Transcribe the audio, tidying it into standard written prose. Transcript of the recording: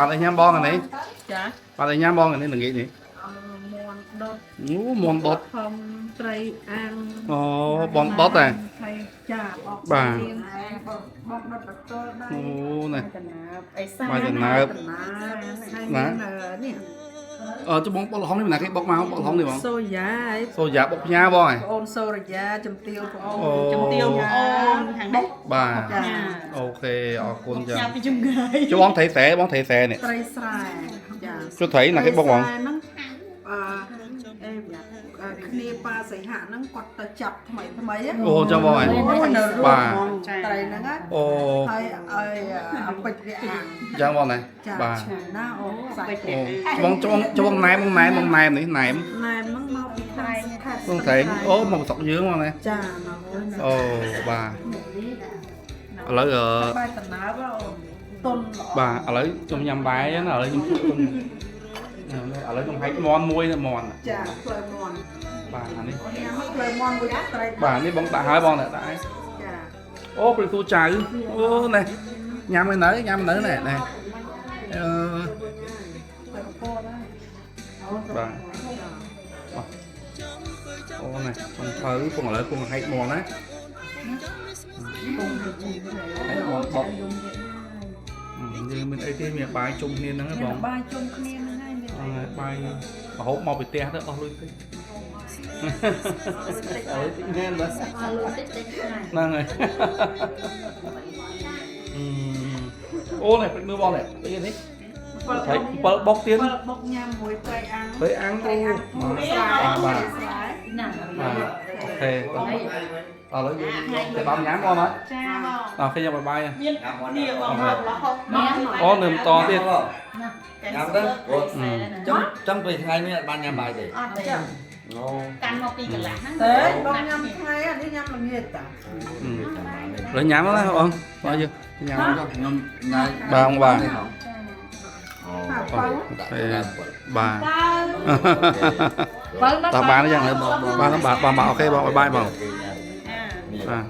បាទអីញ៉ាំបងអានេះ ចា បាទអីញ៉ាំបងអានេះល្ងាចនេះ មាន់ដុត អូមាន់ដុត ខំត្រីអាំង អូបងដុតហ៎ ហើយចាបក បាទ បងដុតបតលដែរ អូនេះ កណាបអីសា បាយកណាប ហើយ ណា មាននេះ អឺចុះបងបុកល្ហុងនេះមិនណាគេបុកមកបុកល្ហុងនេះបង សូយ៉ាឯង សូយ៉ាបុកផ្ញើបងហ៎ ប្អូនសូរយ៉ាចំទាវប្អូ អូ ន ជំទាវប្អូនខាងនេះ បាទ ចា OK អរគុណចា ញ៉ាំពីជំងាយ ចុះបងត្រីស្រែបងត្រីស្រែនេះ ត្រីស្រែចា ចុះត្រីណាគេបុកបង ត្រីស្រែហ្នឹងអឺអេគ្នាប៉ាសីហៈហ្នឹងគាត់ទៅចាប់ថ្មីថ្មីហ៎ អូចាំបងហ៎ អូនៅរួម បាទ ហ្មងត្រីហ្នឹងណា អូ ហើយឲ្យអាពេជ្រវាអាំង ចាំបងណា ចា បាទ ឆ្ងាញ់ណាស់អូសាច់ អូបងចង់ចង់ណែមបងណែមបងណែមនេះណែម ណែមហ្នឹងមកពីខេត្តខេត្ត បងត្រីអូមកស្រុកយើងបងណា ចាមកអូន អូបាទឥឡូវអឺ បាយតំណើបអូនតុនល្អ បាទឥឡូវខ្ញុំញ៉ាំបាយណាឥឡូវខ្ញុំខ្ញុំឥឡូវខ្ញុំហែកមន់មួយណាមន់ ចាផ្លែមន់ បាទអានេះ ញ៉ាំផ្លែមន់មួយត្រី បាទនេះបងដាក់ហើយបងដាក់ហើយ ចា អូព្រឹកទូចៅអូនេះញ៉ាំឯនៅញ៉ាំនៅណែណែអឺ តែកពតដែរ បាទអូនេះចុងភៅពងឥឡូវពងហែកមន់ណាហែកមន់បុកយើងមានអីទេមានបាយជុំគ្នាហ្នឹងបង បាយជុំគ្នាហ្នឹងហើយមាន អើបាយមហូបមកពីផ្ទះទៅអស់លុយតិចអើតិចមែនបាទ អស់លុយតិចតិច ហ្នឹងហើយអូនេះព្រឹកមើលបងនេះអីនេះត្រី7បុកទៀត 7បុកញ៉ាំមួយត្រីអាំង ត្រីអាំង ត្រីអាំង បាទបាទ ស្រែ ណា បាទ OK ឥឡូវយើងទៅដល់ញ៉ាំបងហើយ ចាបង ដល់គេញ៉ាំបាយបាយ មាននេះបងរហូតមាន អូនៅបន្តទៀត ញ៉ាំទៅព្រោះចង់ចង់ពីថ្ងៃនេះអត់បានញ៉ាំបាយទេ អត់ទេ អូ កាន់មកពីកន្លះហ្នឹង ទេបងញ៉ាំថ្ងៃអានេះញ៉ាំល្ងាចតា ឥឡូវញ៉ាំណាបងបងយើងញ៉ាំ ខ្ញុំញ៉ាំ បាទបងបាទ អូ OK បាទ បើ តើបានយ៉ាងហើយបងបានបាទបាទ OK បង bye bye បង នេះ បាទ